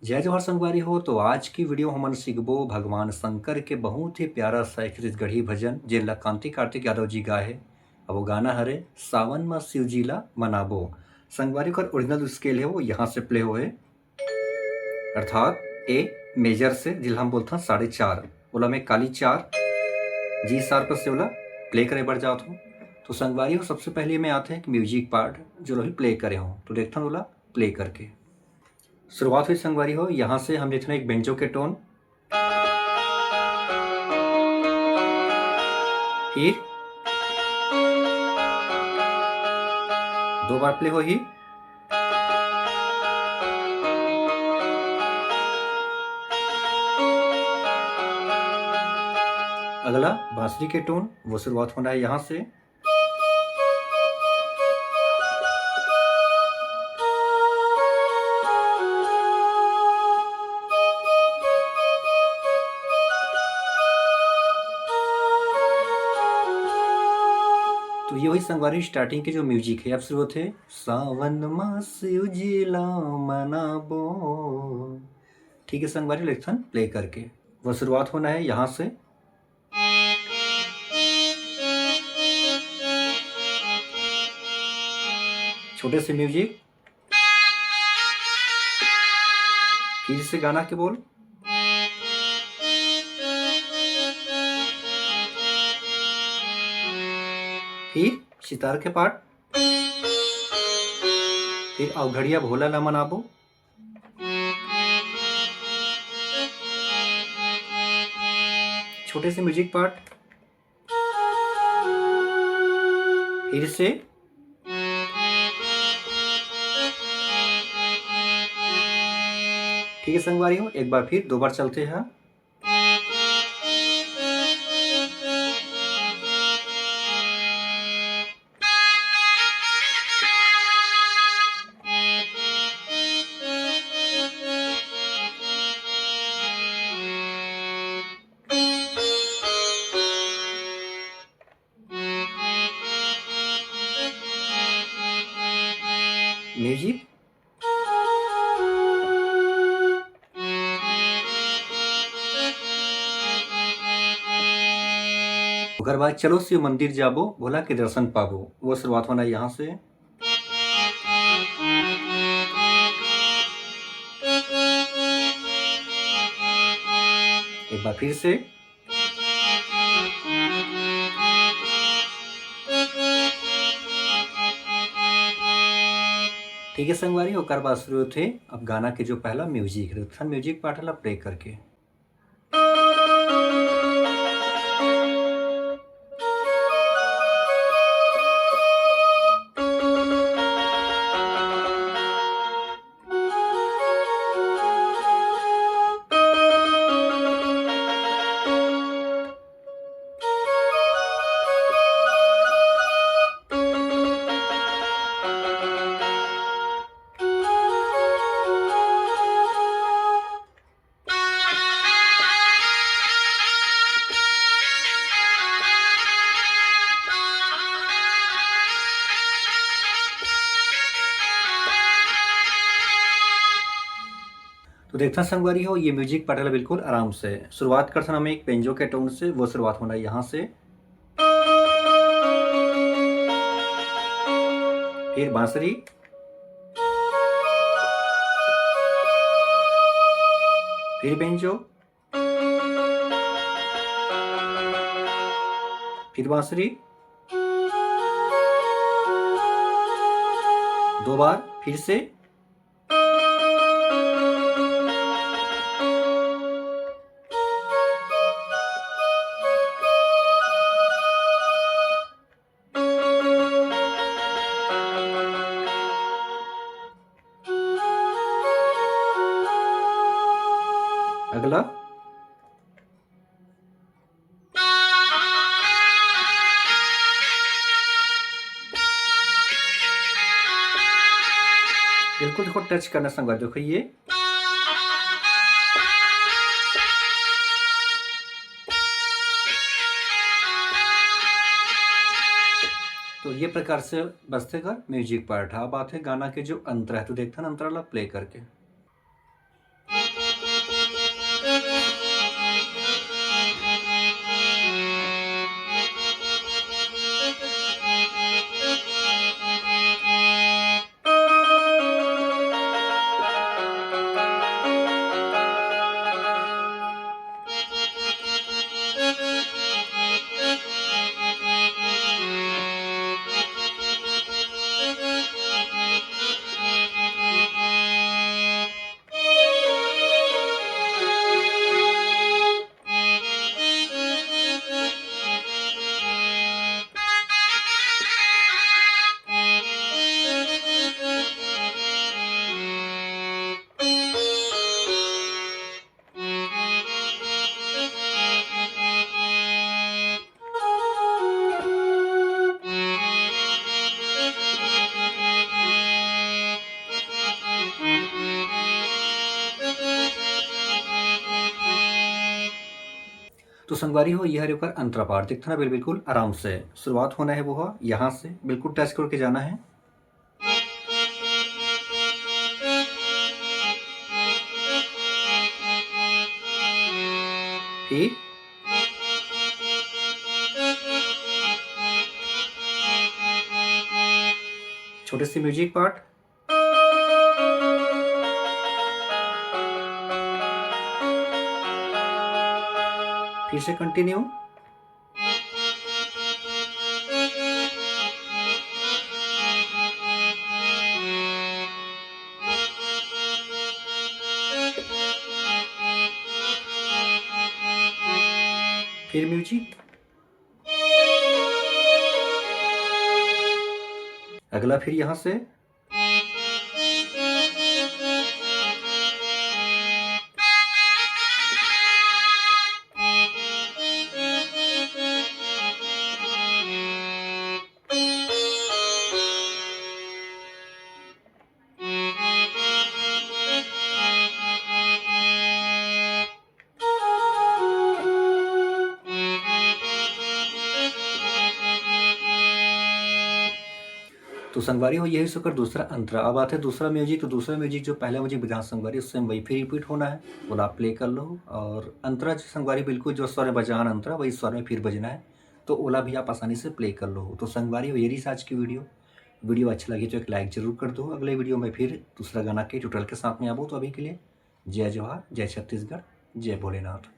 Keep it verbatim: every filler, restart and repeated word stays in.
जय जोहार संगवारी हो। तो आज की वीडियो हमन सीखबो भगवान शंकर के बहुत ही प्यारा सा एक छत्तीसगढ़ी भजन, जेन ला कांति कार्तिक यादव जी गाए हे। अब वो गाना हरे सावन मा शिव जी ला मनाबो। संगवारी, ओकर ओरिजिनल स्केल हे, वो यहाँ से प्ले होए, अर्थात ए मेजर से, जिला हम बोलथन साढ़े चार, ओला मैं काली चार, जी शार्प से ओला प्ले करे बर जात हूँ। तो संगवारी हो, सबसे पहले मैं आते हैं एक म्यूजिक पार्ट, जो अभी प्ले करे हूँ, तो देखथन ओला प्ले करके। शुरुआत हुई संगवारी हो, यहाँ से हम लेथन एक बेंजो के टोन, फिर दो बार प्ले होही। अगला बांसुरी के टोन, वो शुरुआत होना है यहाँ से। तो ये हुई संगवारी स्टार्टिंग के जो म्यूजिक है। अब शुरू होते सावन मा शिव जी ला मनाबो। ठीक है संगवारी, लेथन प्ले करके। वो शुरुआत होना है यहाँ से। छोटे से म्यूजिक, फिर से गाना के बोल, फिर सितार के पार्ट, फिर अवघड़िया भोला ला मनाबो। छोटे से म्यूजिक पार्ट, फिर से। ठीक है संगवारी हो, एक बार फिर दो बार चलते हैं। म्यूजिक। ओकर बाद चलो शिव मंदिर जाबो, भोला के दर्शन पाबो। वो शुरुआत होना यहाँ से। एक बार फिर से। ठीक है संगवारी, ओकर बाद शुरू होथे अब गाना के जो पहला म्यूजिक रथे, म्यूजिक पार्ट ला प्ले करके। तो देखथन संगवारी हो, ये म्यूजिक पार्ट ला बिल्कुल आराम से शुरुआत करथन हम एक बेंजो के टोन से, वो शुरुआत होना है यहाँ से, फिर बांसुरी, फिर बेंजो, फिर बांसुरी, दो बार फिर से। अगला। बिल्कुल देखो, टच करना संगवारी, देखो ये। तो ये प्रकार से बजथे कर म्यूजिक पार्ट। अब आथे गाना के जो अंतरा है, तो देखथन अंतरा ला प्ले करके। तो संगवारी हो, ये हरे ओकर अंतरा part। देखथन ना, बिल-, बिल्कुल आराम से शुरुआत होना है, वो ह यहाँ से बिल्कुल टच करके जाना है। फिर छोटे से music part। फिर से continue। फिर music। अगला फिर यहाँ से। तो संगवारी हो, यही ओकर दूसरा अंतरा। अब आथे दूसरा music। तो दूसरा music जो पहला music बजा संगवारी, उससे वही फिर repeat होना है। ओला आप play कर लो। और अंतरा जो संगवारी बिल्कुल जो स्वर में बजान अंतरा, वही स्वर में फिर बजना है। तो ओला भी आप आसानी से play कर लो। तो संगवारी हो, ये रही आज की video। Video अच्छा लगे तो एक like जरूर कर दो। अगले video में फिर दूसरा गाना के tutorial के साथ में आबो। तो अभी के लिए जय जोहार, जय छत्तीसगढ़, जय भोलेनाथ।